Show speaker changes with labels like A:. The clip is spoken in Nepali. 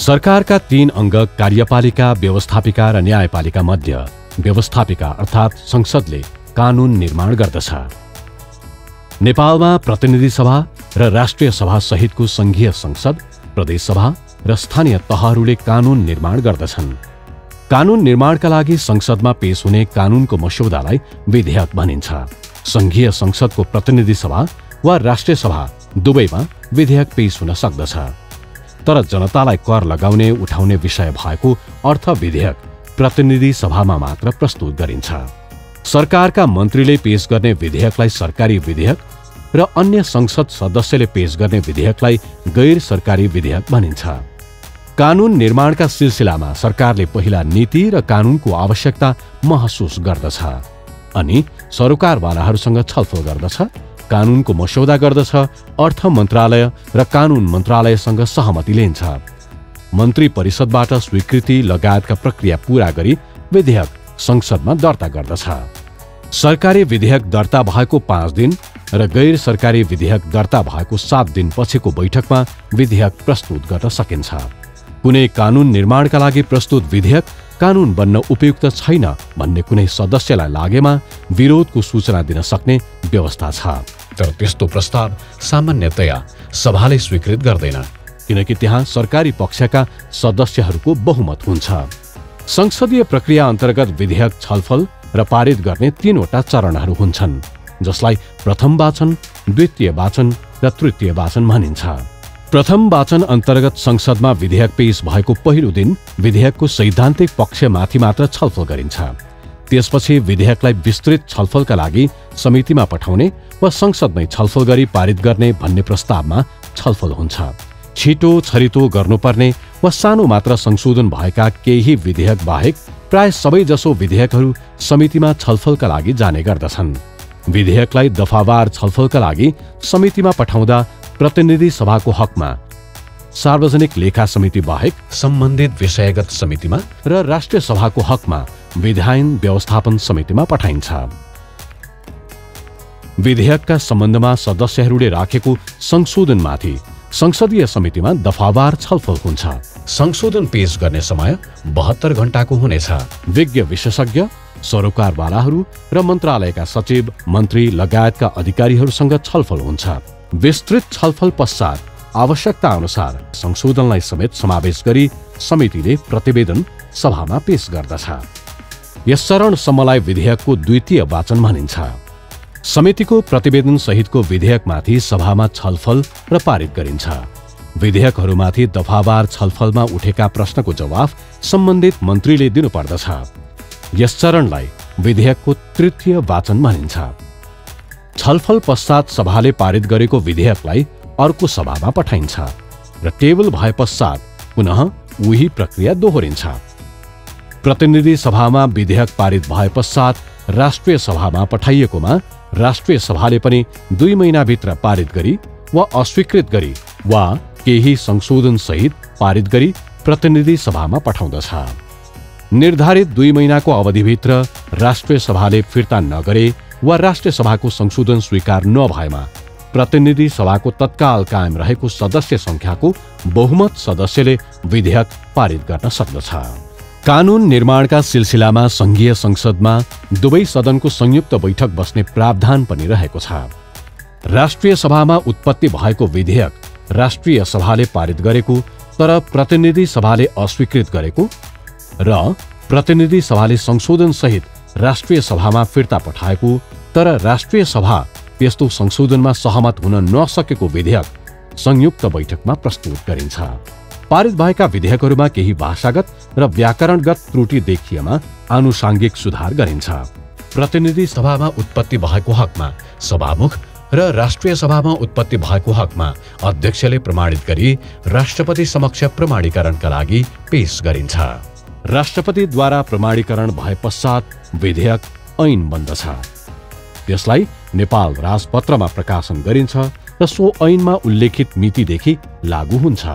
A: सरकारका 3 अंग कार्यपालिका, व्यवस्थापिका र न्यायपालिका मध्य व्यवस्थापिका अर्थात् संसदले कानून निर्माण गर्दछ। नेपालमा प्रतिनिधि सभा र राष्ट्रिय सभा सहितको संघीय संसद, प्रदेश सभा र स्थानीय तहहरूले कानून निर्माण गर्दछन्। कानून निर्माणका लागि संसदमा पेश हुने कानूनको मस्यौदालाई विधेयक भनिन्छ। संघीय संसदको प्रतिनिधि सभा वा राष्ट्रिय सभा दुवैमा विधेयक पेश हुन सक्दछ। तर जनतालाई कर लगाउने उठाउने विषय भएको अर्थ विधेयक प्रतिनिधि सभामा मात्र प्रस्तुत गरिन्छ। सरकारका मन्त्रीले पेश गर्ने विधेयकलाई सरकारी विधेयक र अन्य संसद सदस्यले पेश गर्ने विधेयकलाई गैर सरकारी विधेयक भनिन्छ। कानून निर्माणका सिलसिलामा सरकारले पहिला नीति र कानूनको आवश्यकता महसुस गर्दछ अनि सरोकारवालाहरूसँग छलफल गर्दछ, कानूनको मस्यौदा गर्दछ, अर्थ मन्त्रालय र कानून मन्त्रालयसँग सहमति लिन्छ, मन्त्री परिषदबाट स्वीकृति लगायतका प्रक्रिया पूरा गरी विधेयक संसदमा दर्ता गर्दछ। सरकारी विधेयक दर्ता भएको 5 दिन र गैर सरकारी विधेयक दर्ता भएको 7 दिन पछिको बैठकमा विधेयक प्रस्तुत गर्न सकिन्छ। कुनै कानून निर्माणका लागि प्रस्तुत विधेयक कानून बन्न उपयुक्त छैन भन्ने कुनै सदस्यलाई लागेमा विरोधको सूचना दिन सक्ने व्यवस्था छ। तर त्यस्तो प्रस्ताव सामान्यतया सभाले स्वीकृत गर्दैन, किनकि त्यहाँ सरकारी पक्षका सदस्यहरूको बहुमत हुन्छ। संसदीय प्रक्रिया अन्तर्गत विधेयक छलफल र पारित गर्ने 3 वटा चरणहरू हुन्छन्, जसलाई प्रथम वाचन, द्वितीय वाचन र तृतीय वाचन भनिन्छ। प्रथम वाचन अन्तर्गत संसदमा विधेयक पेश भएको पहिलो दिन विधेयकको सैद्धान्तिक पक्षमाथि मात्र छलफल गरिन्छ। त्यसपछि विधेयकलाई विस्तृत छलफलका लागि समितिमा पठाउने वा संसदमै छलफल गरी पारित गर्ने भन्ने प्रस्तावमा छलफल हुन्छ। छिटो छरितो गर्नुपर्ने वा सानो मात्र संशोधन भएका केही विधेयक बाहेक प्राय सबैजसो विधेयकहरू समितिमा छलफलका लागि जाने गर्दछन्। विधेयकलाई दफावार छलफलका लागि समितिमा पठाउँदा प्रतिनिधि सभाको हकमा सार्वजनिक लेखा समिति बाहेक सम्बन्धित विषयगत समितिमा र राष्ट्रिय सभाको हकमा विधायन व्यवस्थापन समितिमा पठाइन्छ। विधेयकका सम्बन्धमा सदस्यहरूले राखेको संशोधनमाथि संसदीय समितिमा दफावार छलफल हुन्छ। संशोधन पेश गर्ने समय 72 घण्टाको हुनेछ। विज्ञ विशेषज्ञ, सरोकारवालाहरू र मन्त्रालयका सचिव, मन्त्री लगायतका अधिकारीहरूसँग छलफल हुन्छ। विस्तृत छलफल पश्चात आवश्यकता अनुसार संशोधनलाई समेत समावेश गरी समितिले प्रतिवेदन सभामा पेश गर्दछ। यस चरणसम्मलाई विधेयकको द्वितीय वाचन भनिन्छ। समितिको प्रतिवेदन सहितको विधेयकमाथि सभामा छलफल र पारित गरिन्छ। विधेयकहरूमाथि दफावार छलफलमा उठेका प्रश्नको जवाफ सम्बन्धित मन्त्रीले दिनुपर्दछ। यस चरणलाई विधेयकको तृतीय वाचन भनिन्छ। छलफल पश्चात सभाले पारित गरेको विधेयकलाई अर्को सभामा पठाइन्छ र टेबल भए पश्चात पुनः उही प्रक्रिया दोहोरिन्छ। प्रतिनिधि सभामा विधेयक पारित भए पश्चात राष्ट्रिय सभामा पठाइएकोमा राष्ट्रिय सभाले पनि 2 महिनाभित्र पारित गरी वा अस्वीकृत गरी वा केही संशोधन सहित पारित गरी प्रतिनिधि सभामा पठाउँदछ। निर्धारित 2 महिनाको अवधिभित्र राष्ट्रिय सभाले फिर्ता नगरे वा राष्ट्रिय सभाको संशोधन स्वीकार नभएमा प्रतिनिधि सभाको तत्काल कायम रहेको सदस्य संख्याको बहुमत सदस्यले विधेयक पारित गर्न सक्दछ। कानून निर्माणका सिलसिलामा संघीय संसदमा दुवै सदनको संयुक्त बैठक बस्ने प्रावधान पनि रहेको छ। राष्ट्रिय सभामा उत्पत्ति भएको विधेयक राष्ट्रिय सभाले पारित गरेको तर प्रतिनिधि सभाले अस्वीकृत गरेको र प्रतिनिधि सभाले संशोधन सहित राष्ट्रिय सभामा फिर्ता पठाएको तर राष्ट्रिय सभा त्यस्तो संशोधनमा सहमत हुन नसकेको विधेयक संयुक्त बैठकमा प्रस्तुत गरिन्छ। पारित भएका विधेयकहरूमा केही भाषागत र व्याकरणगत त्रुटि देखिएमा आनुषाङ्गिक सुधार गरिन्छ। प्रतिनिधि सभामा उत्पत्ति भएको हकमा सभामुख र राष्ट्रिय सभामा उत्पत्ति भएको हकमा अध्यक्षले प्रमाणित गरी राष्ट्रपति समक्ष प्रमाणीकरणका लागि पेश गरिन्छ। राष्ट्रपतिद्वारा प्रमाणीकरण भए पश्चात विधेयक ऐन बन्दछ। त्यसलाई नेपाल राजपत्रमा प्रकाशन गरिन्छ र सो ऐनमा उल्लेखित मितिदेखि लागू हुन्छ।